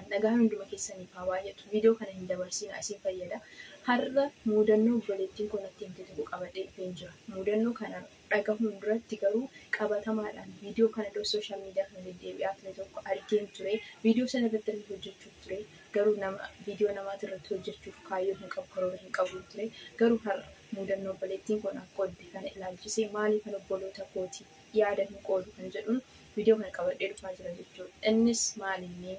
Nagaan hunduma keessaniif haa baay'atu. Viidiyoo kana hin dabarsinaa, isin fayyada. Har'a muudannoo obboleettiin koo natti himte tokko qabadhee dhufeen jira. Muudannoo kana dhagahuun duratti garuu qabatamaadhaan viidiyoo kana dura social media kana deddeebi'aa ture tokko argeen ture. Viidiyoo sana irratti illee hojjechuuf ture. Garuu nama viidiyoo namaati irratti hojjechuuf kaayyoo hin qabu, karoora hin qabu ture. Garuu har'a muudannoo obboleettiin koo naaf qoodde kana ilaalchisee maaliifan obboloota kooti yaada hin qoodu kan jedhuun viidiyoo kana qabadhee dhufaa jira jechuudha. Innis maalinni,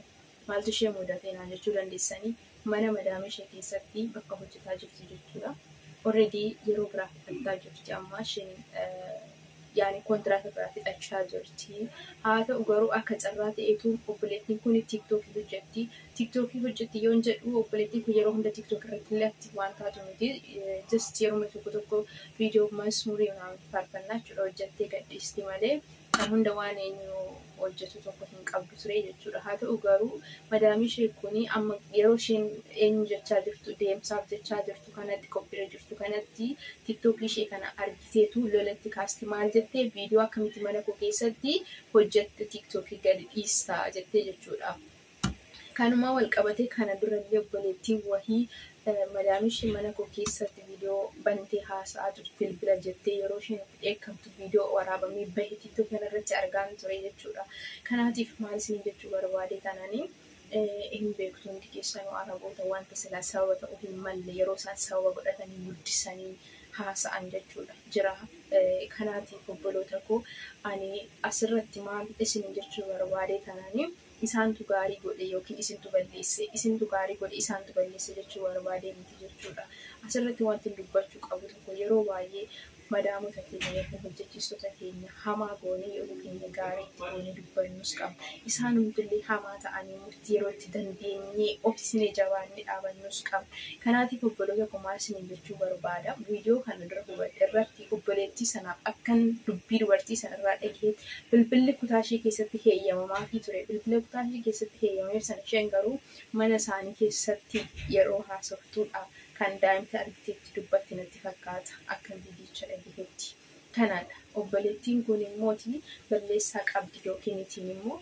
maaltu ishee mudate naan jechuu dandeessanii, mana madaamii ishee keessatti bakka hojjetaa jirti jechuudha. Already yeroo biraa fixachaa jirti, amma isheen yaani kontiraata biraa fixachaa jirti. Haa ta'u garuu akka carraa ta'eetu obboleettiin kun TikTokii hojjetti. TikTokii hojjetti yoon jedhu, obboleettiin kun yeroo hunda TikTok irratti illee active waan taatu miti. Just yeroo tokko tokko viidiyoo masmurii faarfannaa jechuudha hojjettee gadhiisti malee kan hunda waan eenyu hojjetu tokko hin qabdu ture jechuudha. Haa ta'u garuu madaamii ishee kun amma yeroo isheen eenyu jechaa jirtu, deemsaaf jechaa jirtu kanatti, qophiirra jirtu kanatti, TikTokii ishee kana argiteetu lolatti kaasti. Maal jettee? "Viidiyoo akkamitti mana koo keessatti hojjette TikTokii gadi dhiistaa?" jettee jechuudha. Kanumaa wal qabatee kana durallee obboleettiin wahii madaamii ishee mana koo keessatti viidiyoo bantee haasa'aa jirtu bilbila jettee yeroo isheen itti dheekkamtu viidiyoo waraabamee bahe TikTok kanarratti argaan ture jechuudha. Kanaatiif maal isin jechuu barbaade tananii, hin beektu hundi keessanuu, Araboota wanta silaa sababa ta'uu hin malle yeroo isaan sababa godhatanii guddisanii haasa'an jechuudha jira. Kanaatiif obboloota koo, ani asirratti maal isin jechuu barbaade tananii, isaantu gaarii godhe yookiin isintu balleesse, isintu gaarii godhe, isaantu balleesse jechuu barbaade miti jechuudha. Asirratti wanti dubbachuu qabu tokko, yeroo baay'ee madaamota keenya yookiin hojjechiistota keenya hamaa goonee yeroo keenya gaarii itti goonee dubbannus qabna. Isaan hundillee hamaa ta'anii murtii yeroo itti dandeenyee obsinee jabaannee dhaabannus qabna. Kanaatiif obboloota koo, maal isiniin jechuu barbaada? Viidiyoo kana dura hubadhe irratti obboleettii sanaaf akkan dubbii dubartii sanarraa dhagaheetti bilbilli kutaa ishee keessatti heeyyamamaafii ture. Bilbila kutaa ishee keessatti heeyyamameef sana isheen garuu mana isaanii keessatti yeroo haasoftuudha kan daa'imti argiteetti dubbatti natti fakkaata akka viidiyicha dhagaheetti. Kanaadha. Obboleettiin kun immooti balleessaa qabdi yookiin itiin immoo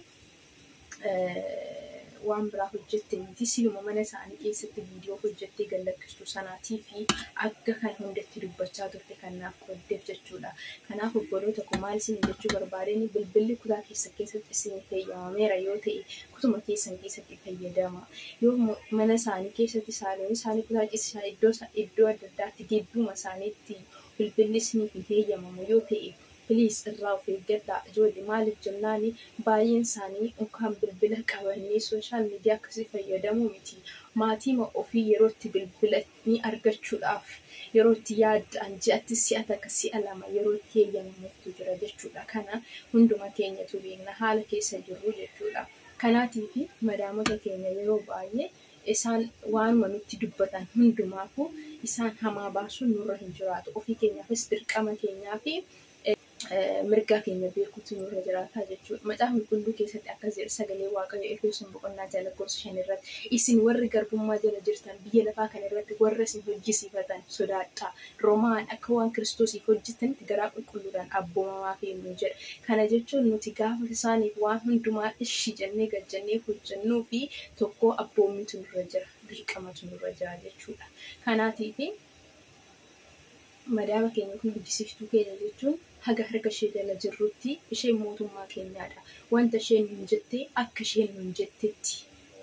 waan biraa hojjette miti. Siluma mana isaanii keessatti viidiyoo hojjettee gallakkistu sanaatii fi akka kan hundatti dubbachaa turte kan naaf qooddeef jechuudha. Kanaaf obboloota koo, maal isin jechuu barbaadeen, bilbilli kutaa keessa keessatti isin heeyyamameera yoo ta'e kutuma keessan keessatti fayyadama. Yoo mana isaanii keessatti, saaloon isaanii, kutaa ciisaa, iddoo adda addaatti gidduma isaaniitti bilbilli isiniif hin heeyyamamu yoo ta'e, please irraa of eeggadhaa ijoollee. Maaliif jennaani, baay'een isaanii unkaan bilbila qabanii social media akkasii fayyadamuu miti. Maatii ofii yeroo itti bilbila ni argachuudhaaf yeroo itti yaadda'an, ji'atti si'a takka, si'a lama yeroo itti heeyyamamuuftu jira jechuudha. Kana hunduma keenyatu beekna, haala keessa jirru jechuudha. Kanaatiif madaamota keenya yeroo baay'ee isaan waanuma nutti dubbatan hundumaafuu isaan hamaa baasuun nurra hin jiraatu. Ofii keenyaafis dirqama keenyaa fi mirga keenya beekuutu nurra jiraata jechuudha. Macaafa Qulqulluu keessatti akkas jedha sagalee Waaqayyo Efesoon boqonnaa 6 lakkoofsa 5 irratti: "Isin warri garbummaa jala jirtan, biyya lafaa kana irratti warra isin hojjisiifatan sodaadhaa. Roomaan akka waan Kiristoosiif hojjetanitti garaa qulqulluudhaan abboomamaa fi nu jedha. Kana jechuun nuti gaafa isaaniif waan hundumaa ishi jennee gad jennee hojjennuu fi tokko abboommitu nurra jira, dirqamatu nurra jira jechuudha. Kanaatiif madaama keenya kun hojjisiiftuu keenya jechuun haga harka ishee jala jirrutti isheen mootummaa keenyaadha. Wanta isheen nun jette akka isheen nun jettetti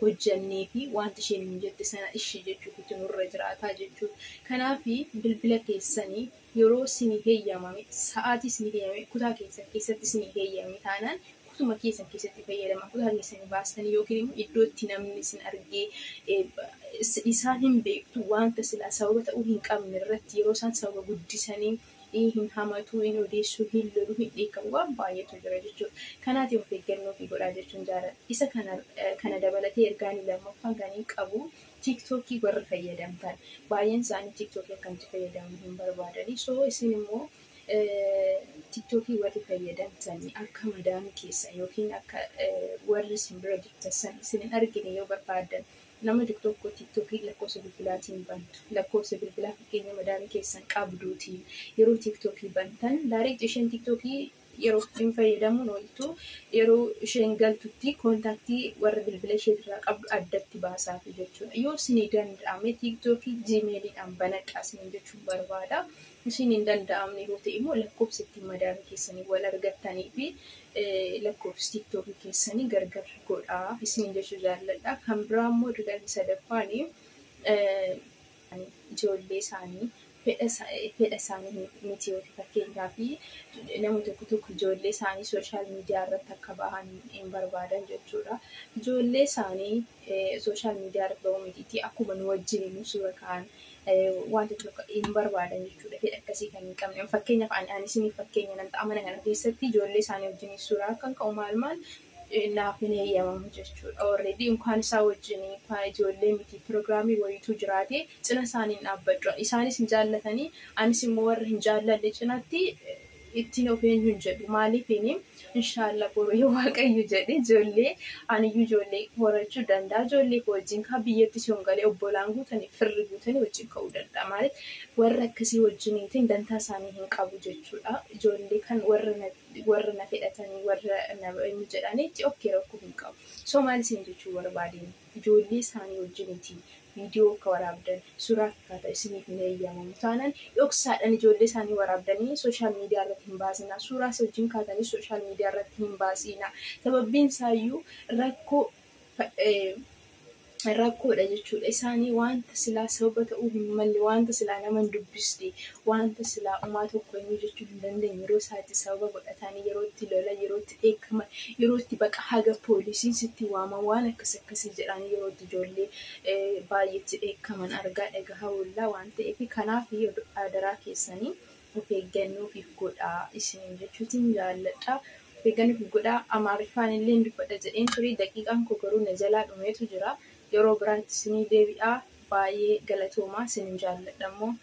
hojjannee fi wanta isheen nun jette sana ishii jechuutu nurra jiraataa jechuudha. Kanaaf bilbila keessanii yeroo isinii heeyyamame, sa'aatii isinii heeyyamame, kutaa keessan keessatti isinii heeyyamame taanaan kutuma keessan keessatti fayyadama. Kutaa keessanii baastanii yookiin immoo iddoo itti namni isin argee isaan hin beektu, wanta silaa sababa ta'uu hin qabne irratti yeroo isaan sababa guddisanii hin hamatu, hin odeessuu, hin lolu, hin dheekkamu, waan baay'eetu jira jechuudha. Kanaatiif of eeggannoo fi godhaa jechuun jaalladha. Isa kana dabalatee ergaan lammaffaan kan hin qabu, TikTokii warri fayyadamtan, baay'een isaanii TikTokii akkamitti fayyadamuu hin barbaadani. So isin immoo TikTokii warri fayyadamtanii akka madaamii keessan yookiin akka warri isin bira jirtan san isin hin argine yoo barbaadan, nama tokko TikTokii lakkoofsa bilbilaatiin bantu. Lakkoofsa bilbilaa fakkeenya madaamii keessan qabduutiin yeroo TikTokii bantan, direct isheen TikTokii Yeroo hin fayyadamuun ooltu, yeroo isheen galtutti contact warra bilbila isheetirraa qabdu addatti baasaafi jechuudha. Yoo isinii danda'ame TikTokii Gmailiidhaan banadhaa isiniin jechuun barbaada. Isin hin danda'amne yoo ta'e immoo lakkoofsa ittiin madaala keessanii wal argattanii fi lakkoofsa TikTokii keessanii gargar godhaa isiniin jechuu jaalladha. Kan biraa immoo dirqamni sadaffaanii ijoollee isaanii fedha isaanii miti yoo ta'e, fakkeenyaaf nama tokko tokko ijoollee isaanii social media irratti akka bahan hin barbaadan jechuudha. Ijoollee isaanii social media irratti bahuu mitiitii akkuma nu wajjin suura ka'an wanta tokko hin barbaadan jechuudha. Fedha akkasii kan hin qabne. Fakkeenyaaf ani isiniif fakkeenya nan ta'a, mana kana keessatti ijoollee isaanii wajjin suuraa akkan ka'u maal maal naaf hin eeyyamamu jechuudha. Already inkaan isaa wajjin inkaan ijoollee miti, piroogiraamii wayiitu jiraate cina isaanii hin dhaabbadhu. Isaanis hin jaallatanii, anis immoo warra hin jaallanne cinatti ittiin of eenyu hin jedhu. Maaliif? Inshaallah boru yoo Waaqayyo jedhe ijoollee aniyyuu ijoollee horachuu danda'a. Ijoollee koo wajjin kaa biyyatti si galee obbolaan guutanii, firri guutanii wajjin ka'uu danda'a. Maaliif warra akkasii wajjiniitiin dantaa isaanii hin qabu jechuudha. Ijoollee kan warra na fedhatanii, warra na jedhanitti okay, rakkoo hin qabu. So maal isin jechuu barbaadeen, ijoollee isaanii wajjiniitiin viidiyoo akka waraabdan, suuraa akkaataa isiniif hin eeyyamamu taanaan, dhoksaadhaan ijoollee isaanii waraabdanii social media irratti hin baasinaa. Suuraa isa wajjin kaatanii social media irratti hin baasinaa. Sababbiin isaayyuu rakkoodha jechuudha. Isaanii wanta silaa sababa ta'uu hin malle, wanta silaa nama hin dubbisne, wanta silaa umaa tokko eenyu jechuu hin dandeenye yeroo isaatti sababa godhatanii, yeroo itti lolan, yeroo itti dheekkaman, yeroo itti baqa haga poolisiin sitti waama waan akkas akkasii jedhanii yeroo itti ijoollee baay'eetti dheekkaman argaa dhagahaa oollaa waan ta'eef, kanaaf adaraa keessanii of eeggannoo ofiif godhaa isiniin jechuutiin jaalladha. Of eeggannoo ofiif godhaa. Amaariffaan illee dubbadha jedheen ture, daqiiqaan koo garuu na jalaa dhumeetu jira. Yeroo biraatti isinii deebi'aa, baay'ee galatoomaa, isinin jaalladha immoo.